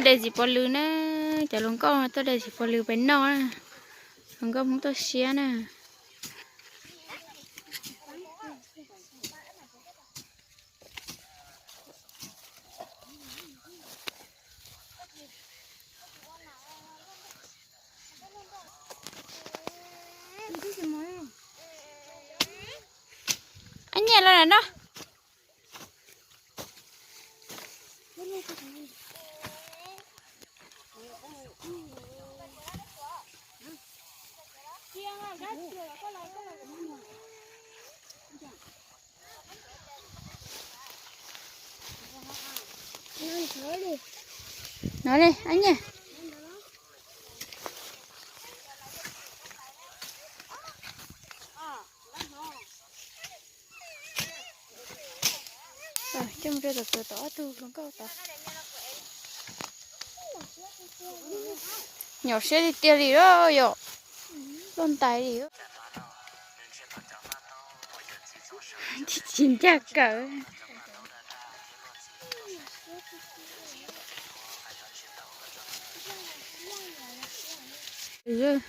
De txiv pov lws na, cov hluas nkauj tuaj de txiv pov lws pem noj na, hluas nkauj Hmoob tuaj siab na. Ab nyiam los na no. No li, ab nyiam. Coj mus rau tom txuas tom ob tug hluas nkauj tod. Nyuam siab tiag tiag li lawm yom. Loj ntais li. Tsis ncaj kawg. Lawm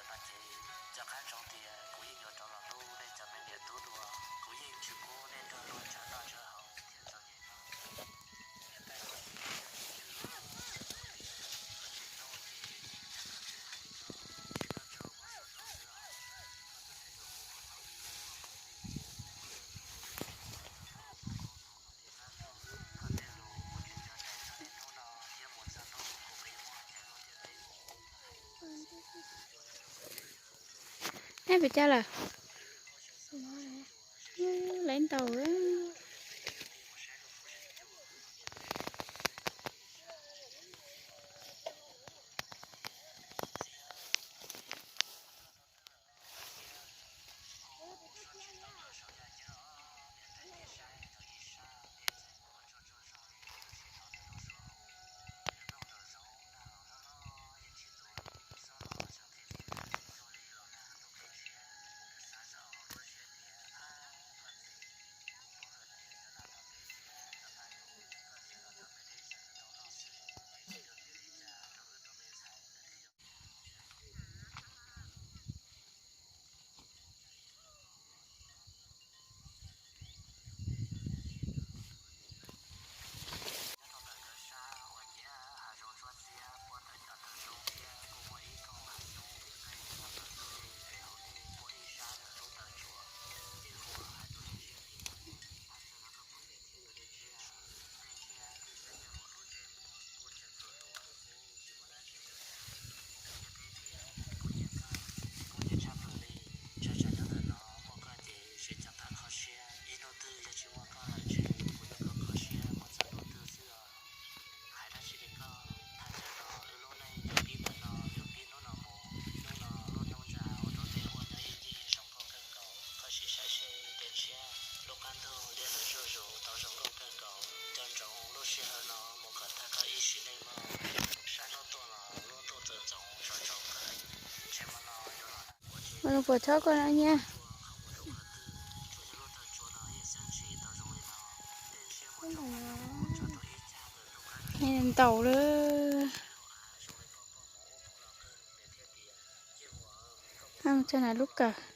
no ces cov qab ntsoov tias kuv yeej yuav rov los hlub nej cov me niam tub dua, kuv yeej tsis pub nej nrog luag tsawg noj tsawg haus thiab txom nyem no. Neb pes cas lawm? Laiv ntaus. Ua zoo puas txhob koj no nyiam. Ntaus lawm. Txog na lub kawm.